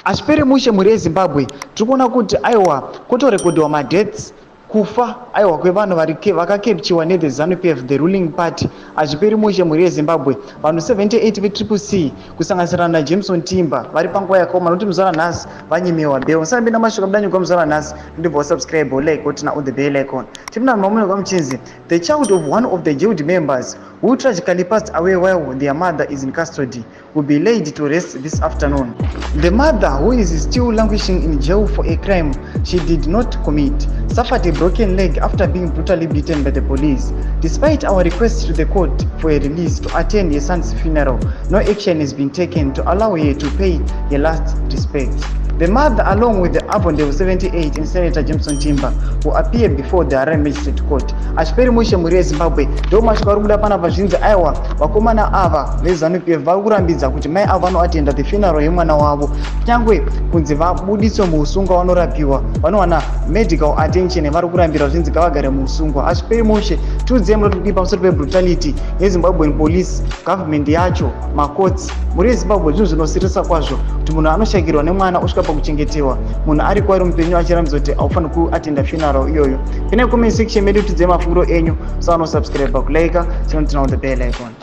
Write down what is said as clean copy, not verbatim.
Hazviperi mushe mhuri yeZimbabwe, tiri kuona kuti aiwa kotorekodhiwa madeaths kufa aiwa kwevanhu vakakepchiwa nethe Zanu PF, the ruling party. Hazviperi mushe mhuri yeZimbabwe, vanhu 78 veTriple C kusanganisira naJameson Timba vari panguva yakaoma nokuti muzuva ranhasi vanyimiwa bail. Musambinda mashoko abudanyigwa muzuva ranhasi, ndibva wasubscribe, like, woturn on the bell icon. Tipinda mamunhu muchinzi the child of one of the jailed members who tragically passed away while their mother is in custody will be laid to rest this afternoon. The mother, who is still languishing in jail for a crime she did not commit, suffered a broken leg after being brutally beaten by the police. Despite our request to the court for a release to attend her son's funeral, no action has been taken to allow her to pay her last respect. The mother, along with the Avondale 78 and Senator Jameson Timba, will appear before the Harare Magistrate Court. Hazviperi mushe mhuri yeZimbabwe, ndo mashoko ari kubuda panapa. Zvinzi aiwa vakomana ava veZanu PF vari kurambidza kuti mai ava vanoatenda the funeral yemwana wavo, kunyange kunzi vabudiswe muusungwa vanorapiwa, vanowana medical attention, vari kurambira zvinzi ngavagare muusungwa. Hazviperi mushe, tiudzei munoti kudii pamusoro pebrutality yeZimbabwean police, government yacho, macourts. Mhuri yeZimbabwe, zvinhu zvinosirisa kwazvo kuti munhu anoshayikirwa nemwana osvika pakuchengetewa, munhu ari kwaari mupenyu achirambidzwa kuti haufaniri kuatenda funeral iyoyo. Pinai comment section medu, tiudzei mafungiro enyu. Musanosubscribe, kulike, chinoturn on the bell icon.